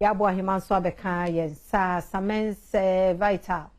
Yɛabɔ ahema nso abɛka yɛn nsa Samens Vital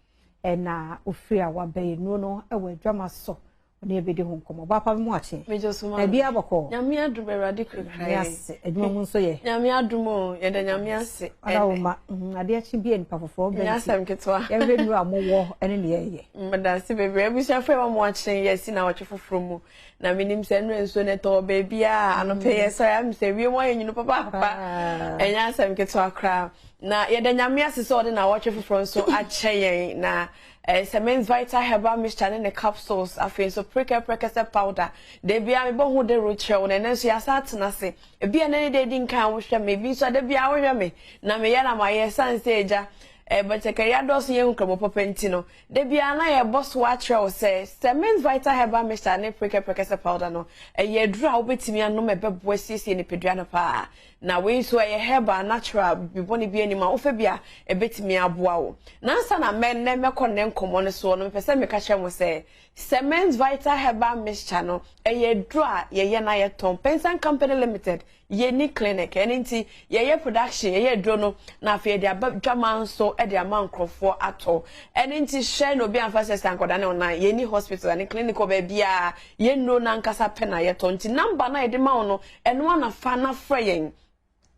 ɛna ofiri a wabɛyɛ nnuro no wɔ adwama so ɔne yɛbɛdi ho nkɔmmɔ. Baapa mu akye. Megye so ma. Na bia bɔkɔ. Nyame adom Awurade kurakura Nyame ase. Adwuma mu nso yɛ. Nyame adom o, yɛda Nyame ase. Ɔda wo ma. Adeɛ kye bi nipa foforɔ bɛn. Nyɛ asɛm ketewa. Yɛhwɛ nnuro a mowɔ ɛne nea ɛyɛ. Mmeda ase bebree. Abusuafo ɛma mo akye yɛsi na wɔtwe foforɔ mu. Na menim sɛ nnuro nsuo no ɛtɔ baabiara anɔpɛ yɛ sɔre am sɛ wiem ayɛ nwunu papaapa. Ɛnyɛ asɛm ketewa koraa. Na yɛda Nyame ase sɛ ɔde na wɔtwe foforɔ nso akyɛ yɛn na Semens Vital Herbal Mixture ne ne capsules afei nso Prekɛprɛkɛsɛ powder. Da biara mebɔ ho dawuro kyerɛ wo na ɛnɛ nso yɛasa atena ase. Ebi a ɛnɛ ne da edi nkan a wohwɛ me, ebi nso a da biara wohwɛ me na meyɛ na mayɛ ɛsiane sɛ agya batakari adɔɔso yɛn nkurɔmɔ papa nti no, da biara na yɛbɔ so akyerɛ wo sɛ Semens Vital Herbal Mixture ne Prekɛprɛkɛsɛ powder no, ɛyɛ aduru a wobɛtumi anom ɛbɛboa asiesie nipadua no paa. Na wei nso ɛyɛ herbal, natural, biribi bɔne bi anim a wofa bi a ɛbɛtumi aboa wo. Na ansa na mɛ nnɛ mɛkɔ nnɛ nkɔmmɔ no soɔ no, mepɛ sɛ meka kyerɛ mo sɛ Semens Vital Herbal Mixture no, ɛyɛ aduru a yɛyɛ na yɛtɔn. Pensan Company Limited, yɛnni clinic, ɛno nti yɛyɛ production, yɛyɛ aduro no, na afei yɛde aba dwaman nso de ama nkurɔfoɔ atɔ. Ɛno nti hyɛ na obi amfa sɛ sɛ ankɔda ne ɔnan, yɛnni hospital ne clinic wɔ baabiara, yɛn nnuro no ankasa pɛ na yɛtɔ. Nti number no a yɛde ma wo no, ɛno ara na fa na frɛ yɛn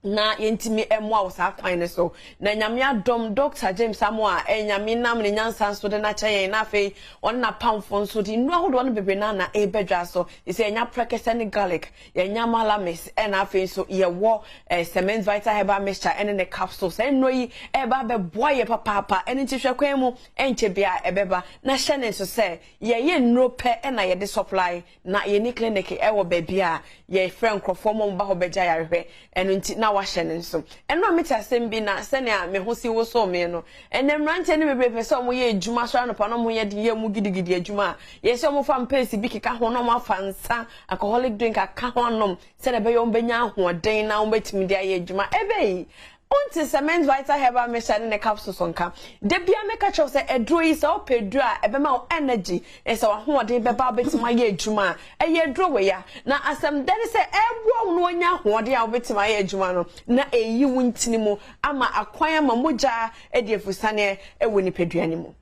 na yɛntumi mmoa wo saa kwan no so. Na Nyame adom, Dr. James Amoah a Nyame nam ne nyansa nso de no akyɛ yɛn, na afei ɔne n'apamfo nso de nnuro ahodoɔ no bebree no na ɛreba dwa so. Sɛ yɛnya prɛkɛsɛ ne garlic, yɛnya malamis, ɛna afei nso yɛwɔ Cement Vital Herbal Mixture ɛne ne capsule. Saa nnuro yi ɛreba abɛboa yɛ papaapa, ɛno nti hwɛ kwan mu, ɛnkyɛ biara ɛbɛba. Na hyɛ ne nso sɛ yɛyɛ nnuro pɛ ɛna yɛde supply Na yɛnni clinic wɔ baabi a yɛfrɛ nkurɔfoɔ ma wɔba hɔ bɛgye ayarehwɛ, ɛno nti na wahyɛ no nso. Ɛno a mete asɛm bi na sɛnea me ho si wosoo me no, ɛnnɛ mmeranteɛ no bebree pɛ sɛ wɔyɛ adwuma sɔre anɔpa na wɔyɛ den yɛ mu gidigidi adwuma a, yɛ sɛ wɔfa mpɛɛsi bi keka ho na wɔafa nsa, alcoholic drink aka ho anom sɛdeɛ ɛbɛyɛ wɔbɛnya ahoɔden na wɔbɛtumi de ayɛ adwuma. Ɛbɛyi Wonte Cement Vital Herbal Mixture ne ne capsules nka? Da biara mɛka kyerɛ wo sɛ aduro yi, sɛ wopɛ aduro a ɛbɛma wo energy, na sɛ w'ahoɔden bɛba a wobɛtumi ayɛ adwuma a, ɛyɛ aduro wei a. Na asɛm dɛ ne sɛ ɛreboa wo na woanya ahoɔden a wobɛtumi ayɛ adwuma no, na ɛreyi wo ntini mu ama akwan ama mogya adi afusaneɛ wɔ nipadua no mu.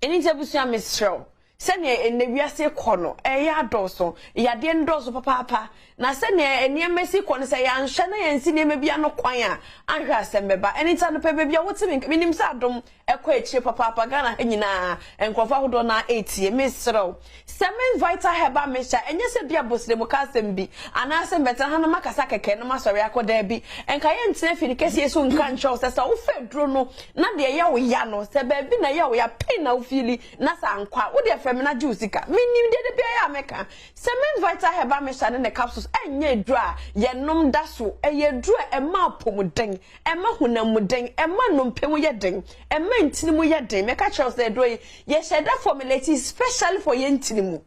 Ɛno nti abusua mesrɛ wo, sɛdeɛ ɛnnɛ wiase rekɔ no, ɛreyɛ adɔɔso, yadeɛ no dɔɔso papaapa, na sɛdeɛ nneɛma si kɔ no, sɛ yɛanhwɛ na yɛansi nneɛma bi ano kwan a, anhwɛ asɛm bɛba. Ɛno nti anɔpa baabi a wote me nka, menim sɛ adom ɛkɔ akyire papaapa, Ghana ha nyinaa, nkurɔfoɔ ahodoɔ no ara ɛretie. Mesrɛ wo, Semen Vital Herbal Mixture, ɛnyɛ sɛ bi a bosrɛmuka asɛm bi, anaasɛ mebɛtena ha na makasa kɛkɛ na masɔre akɔ, daabi. Nka yɛntena afiri kɛseɛ so nka nkyerɛ wo sɛ, sɛ wofa aduro no na deɛ ɛyɛ wo ya no, sɛ baabi na ɛyɛ wo ya, pain na wofiili, na sɛ ankɔ a, wo deɛ frɛ me na gye wo sika. Menim deɛ da biara yɛ a meka. Semen Vital Herbal Mixture ne ne capsules ɛnyɛ aduro a yɛnom da so, ɛyɛ aduro a ɛma apɔmuden, Ɛma honam mu den, ɛma nnompe mu yɛ den, ɛma ntini mu yɛ den. Mɛka kyerɛ wo sɛ aduro yi, yɛhyɛ da formulate specially for yɛn ntini mu.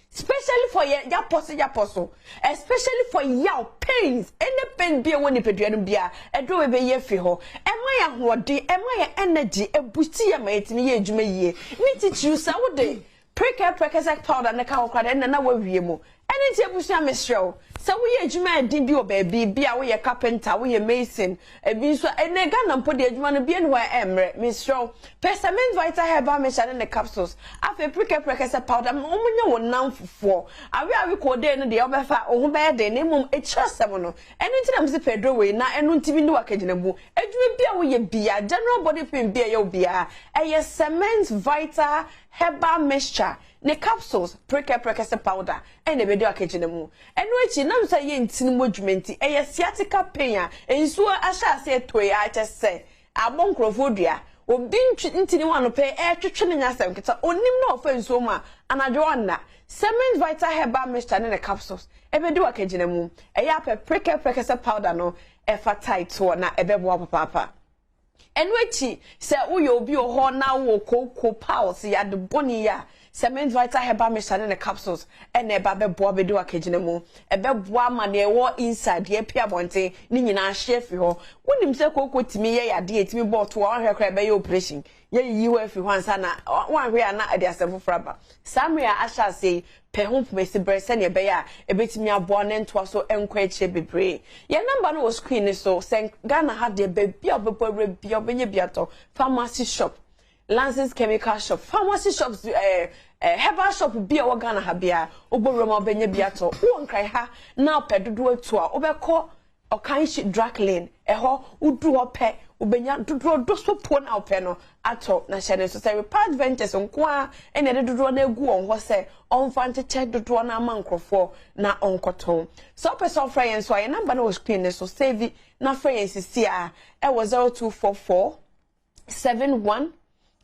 Specially for yɛn yapɔ so yapɔ so. Especially for yaw, pains, any pain bi a ɛwɔ nipadua no biara, aduro wei bɛyi afiri hɔ. Ɛma yɛn ahoɔden, ɛma yɛn energy, ɛboosti yɛn ma yɛtumi yɛ adwuma yie. Ne titiriw sɛ wode Prekɛ prɛkɛsɛ powder no ka ho koraa deɛ ɛnna na wawie mu. Ɛno nti abusua mesrɛ wo, sɛ woyɛ adwuma a ɛden bi wɔ baabi, bi a woyɛ carpenter, woyɛ mason, ebi nso a, ɛnnɛ Ghana mpo deɛ adwuma no bia nni hɔ a ɛmmrɛ, mesrɛ wo, pɛ Cement Vital Herbal Mixture ne ne capsules, afei prekɛ prɛkɛsɛ powder ma wɔnyɛ wo nnamfofoɔ. Awe awe koodee no deɛ wobɛfa, wo ho bɛyɛ den na mmom akyiri asɛm no, ɛno nti na mese pɛ aduro wei na ɛno nti menni wo akagyinamu. Adwuma bi a woyɛ biara, general body pain bi a ɛyɛ wo biara, ɛyɛ Cement Vital Herbal mixture ne capsules, prekɛprɛkɛsɛ powder na ɛbɛdi akagyina mu. Ɛno akyi, nam sɛ ɛyɛ ntini mu adwuma nti, ɛyɛ sciatica pain a nsuo ahyɛ aseɛ tɔ yi ara kyɛ sɛ abɔ nkurɔfoɔ dua. Obi ntwi ntini ho anɔpa yi ɛretwetwe no nyɛ asɛm ketewa. Ɔnim na ɔfa nsuo mu a, anadwo ɔnna. Cement Vital Herbal Mixture ne ne capsules ɛbɛdi w'akagyina mu. Ɛyɛ a pɛ prekɛprɛkɛsɛ powder no fa tae toɔ na ɛbɛboa wo papaapa. Ɛno akyi, sɛ woyɛ obi wɔ hɔ na wowɔ kooko, piles, yade bɔne yi a, Cement Vital Herbal Mixture ne ne capsules na ɛba bɛboa bɛdi w'akagyina mu. Ɛbɛboa ama nea ɛwɔ inside, deɛ apue abɔnten, ne nyinaa ahye afiri hɔ. Wonim sɛ kooko tumi yɛ yadeɛ a ɛtumi bɔ ɔtoɔ a woanhwɛ koraa ɛbɛyɛ operation. Yɛyiyi hɔ afiri hɔ ansa na woanhwɛ a na ɛde asɛm foforɔ aba. Saa mmerɛ a ahyɛ aseɛ yi, pɛ ho mpomasi berɛ sɛdeɛ ɛbɛyɛ a ɛbɛtumi aboa na ɛntoa so nkɔ akyire bebree. Yɛn number no wɔ screen no so. Sɛ Ghana ha deɛ baabi a wobɛbɔ awura biara wobɛnya bi atɔ. Pharmacy shop, Lansing's chemical shop, pharmacy shops, eh, eh, herbal shop bi a ɛwɔ Ghana ha biara, wobɔ wura mu a wobɛnya bi atɔ. Wowɔ Nkran ha na wopɛ dodoɔ atu a, wobɛkɔ Ɔkanhyi Drug Lane, ɛhɔ, woduru hɔ pɛ, wobɛnya dodoɔ dosopuo no a wopɛ no atɔ. Na hyɛ no nso sɛ Repart Ventures nko ara na ɛde dodoɔ no agu wɔn hɔ sɛ ɔmfa nkyekyɛ dodoɔ no ama nkurɔfoɔ na ɔnkɔtɔn. Sɛ wopɛ sɛ wofrɛ yɛn nso a, yɛn number no wɔ screen no so, save na frɛ yɛn sisi ara ɛwɔ 0244 71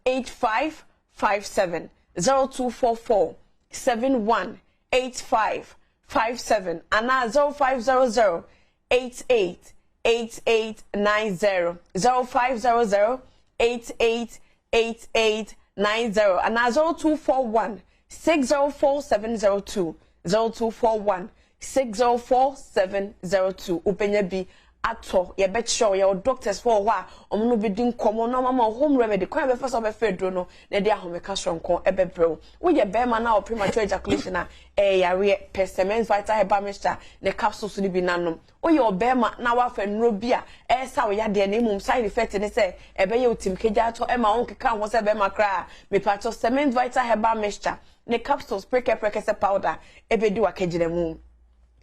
85 57, 0244 71 85 57 anaa 0500 88 88 90, 0500 88 88 90 anaa 0241 604 702, 0241 604702 Wobɛnya bi atɔ. Yɛbɛkyerɛ wo. Yɛwɔ doctors foɔ wɔ hɔ a wɔn ne wo bɛdi nkɔmmɔ na wɔama wo home remedy, kwan a wobɛfa so abɛfa aduro no na ɛde ahomeka soronko bɛbrɛ wo. Woyɛ barima na wɔ premature ejaculation a, ɛyɛ yareɛ. Pɛ Cement Vital Herbal Mixture ne capsules no bi na nom. Woyɛ ɔbarima na woafa nnuro bi a ɛresa wo yadeɛ na mmom side effect ne sɛ ɛbɛyɛ wo tim kagyaatɔ ɛma wonkeka wo ho sɛ barima koraa a, mepakyɛw Cement Vital Herbal Mixture ne capsules prekɛprɛkɛsɛ powder bedi w'akagyinamu.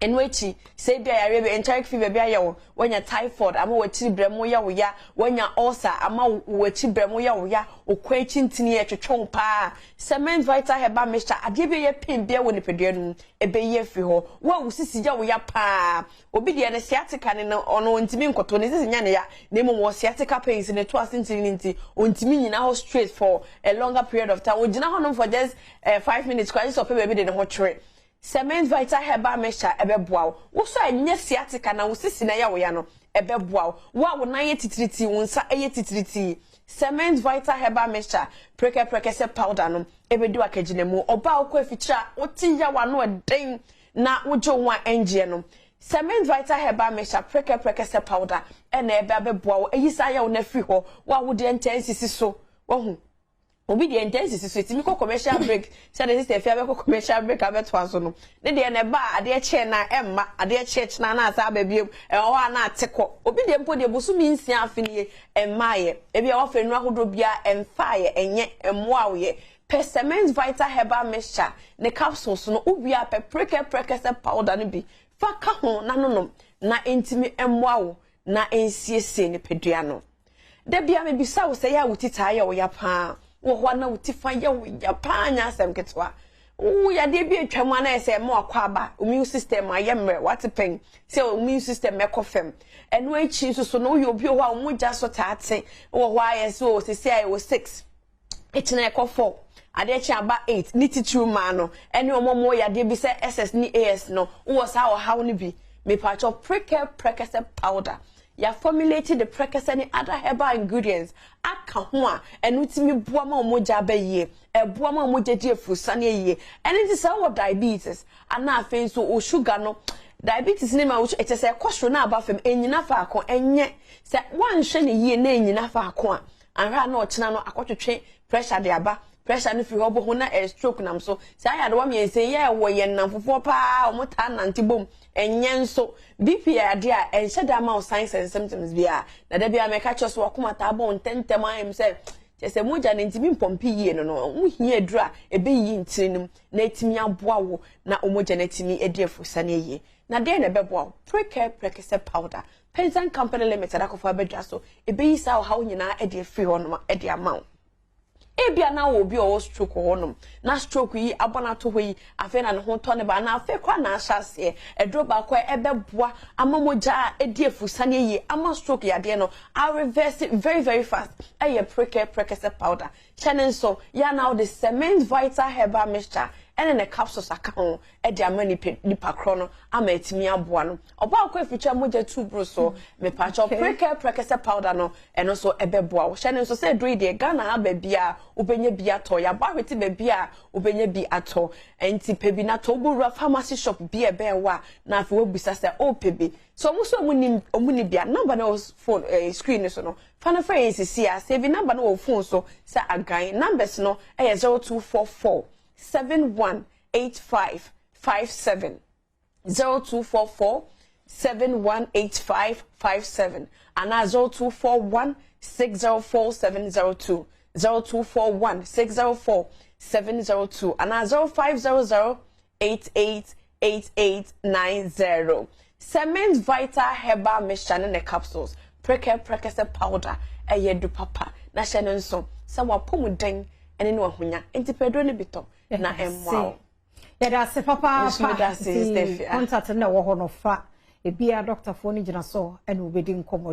Ɛno akyi, sɛ ebia yareɛ bi, enteric fever bi ayɛ wo, woanya typhoid ama w'akyiri berɛmo yɛ wo ya, woanya ulcer ama w'akyi berɛmo yɛ wo ya, wo kɔn akyi ntini ɛtwetwe wo paa, Cement Vital Herbal Mixture, adeɛ bi a ɛyɛ pain biara wɔ nipadua no mu, ɛbɛyi afiri hɔ. Wo a wo sisi yɛ wo ya paa, obi deɛ ne sciatica ne no, ɔno ɔntumi nkoto, ne sisi nyɛ ne ya, na mmom wɔ sciatica pains ne to ase ntini no nti, ɔntumi nnyina hɔ straight for a longer period of time, ɔgyina hɔnom for just eh, 5 minutes koraa, gye sɛ ɔpɛ baabi de ne ho twere. Cement Vital Herbal Mixture ɛbɛboa wo. Wo so a ɛnyɛ sciatica na wo sisi na ɛyɛ wo ya no, ɛbɛboa wo. Wo a wo nan yɛ titiritii, wo nsa yɛ titiritii, Cement Vital Herbal Mixture, prɛkɛprɛkɛsɛ powder no, ɛbɛdi wo akagyinamu. Ɔbaa a wokɔ afikyire a wote yaw ano ɛden na wogye wo ho a ɛngyeɛ no, Cement Vital Herbal Mixture, prɛkɛprɛkɛsɛ powder, ɛna ɛbɛ abɛboa wo ayi saa yaw no afiri hɔ. Wo a wo deɛ ntaa nsisi so, wahu. Obi deɛ ntaa nsisi so, ɛtumi kɔ commercial break sɛdeɛ sister Afia bɛkɔ commercial break abɛtoa so no. Ne deɛ na ɛba a adeɛ kyeɛ na ɛmma, adeɛ kyeɛ kyena na asa aba biom, ɛwɔ hɔ a na ate kɔ. Obi deɛ mpo deɛ bosome 6 afe nie ɛmmaeɛ. Ebia wafa nnuro ahodoɔ biara ɛmfaeɛ, ɛnyɛ, ɛmmoa wo yɛ. Pɛ Cement Vital Herbal Mixture ne capsules no, wowie a pɛ prɛkɛprɛkɛsɛ powder no bi fa ka ho na nonom na ɛntumi mmoa wo na ɛnsiesie nipadua no. Da biara mebisa wo sɛ yɛ a wo ti taa yɛ wo ya paa? Wɔ hɔ a na wo ti fa yɛ wo ya paa nyɛ asɛm ketewa. Wo yadeɛ bi atwa mu a na ɛsɛ ɛma wakɔ aba, immune system ayɛ mmerɛ, wate pɛn sɛ immune system ɛkɔ fam. Ɛno akyi nso so no woyɛ obi wɔ hɔ a wo mogya so taa te, wɔ hɔ a yɛ sɛ o sisi a ɛwɔ 6, ɛkyina ɛkɔ 4, adeɛ kye aba 8, ne titiriw maa no ɛne wɔn a wɔwɔ yadeɛ bi sɛ SS ne AS no, wowɔ saa ɔhaw no bi. Mepaakyɛw prekɛ prɛkɛsɛ powder. Yɛaformulate de prɛkɛsɛ ne other herbal ingredients aka ho a ɛno tumi boa ma wo mogya ba yie, ɛboa ma wo mogya di afurusane yie. Ɛno nti sɛ wowɔ diabetes anaa afei nso wo sugar no, diabetes ne ma wo ɛkyɛ sɛ ɛkɔ soro na aba fam, ɛnyina faako, ɛnyɛ sɛ woanhwɛ no yie na ɛnyina faako a, anhwɛ a na ɔkyena no akɔtwetwe pressure de aba, pressure no firi hɔ bɔ ho na ɛyɛ stroke nam so. Saa yadewa mmiɛnsa yi yɛ wɔ yɛn nnamfofoɔ paa, wɔn taa nante bom. Ɛnyɛ nso BP yɛ adeɛ a ɛnhyɛ da ma wo signs and symptoms biara. Na da biara mɛka kyerɛ so wakoma taa bɔ ntɛntɛm ayɛ m sɛ kyerɛ sɛ mogya no ntumi mpɔmpe yie no no, wohia aduru a ɛbɛyiyi ntini no mu na ɛtumi aboa wo na wo mogya no atumi adi afurusane yie. Na deɛ na ɛbɛboa wo? Prekɛ Prɛkɛsɛ powder, Pensan Company Limited akɔfa abɛdwa so, ɛbɛyi saa ɔhaw nyinaa de afiri hɔ nom de ama wo. Ebia na wɔ obi a ɔwɔ stroke wɔ hɔnom na stroke yi abɔ no ato hɔ yi, afei na ne ho tɔ ne ba anaa afei koraa na ahyɛ aseɛ. Aduro baako a ɛbɛboa ama mogya a ɛdi afurusane yie ama stroke yadeɛ no areverse very very fast ɛyɛ prekɛ prɛkɛsɛ powder. Hyɛ ne nso yɛ a na wode Cement Vital Herbal Mixture Ɛne ne capsules aka ho de ama nipa nipa korɔ no ama atumi aboa no. Ɔbaa kɔ afikyire mogya tu boro so. Mepakyɛw, Prekɛ Prɛkɛsɛ powder no, ɛno nso ɛbɛboa wo. Hyɛ no nso sɛ aduro yi deɛ, Ghana ha baabi a wobɛnya bi atɔ. Yɛabɔ ahwete baabi a wobɛnya bi atɔ. Ɛnti pɛ bi na tɔ. Wobɛwura pharmacy shop bi a ɛbɛn wo a, na afei woabisa sɛ wopɛ bi. Sɛ wɔn nso wɔn nim wɔn nni bi a, number no wɔ phone eh, screen no so no, fa no frɛ yɛn sisi a. Save number no wɔ phone so sɛ agan. Numbers no ɛyɛ 0244 7185 57, 0244 7185 57 anaa 0241 604 702, 0241 604 702 anaa 0500 88 88 90. Cement Vital Herbal Mixture ne ne capsules, Prɛkɛ Prɛkɛsɛ powder, ɛyɛ du papa na hyɛ no nso sɛ w'apɔmuden ne ne w'ahonya nti pɛ aduro no bi tɔ na ɛmmoa wo. Yɛda ase papaapa. Nti contact no na ɛwɔ hɔ no, fa ebia dɔktafoɔ no gyina so ɛna wɔbɛdi nkɔmmɔ.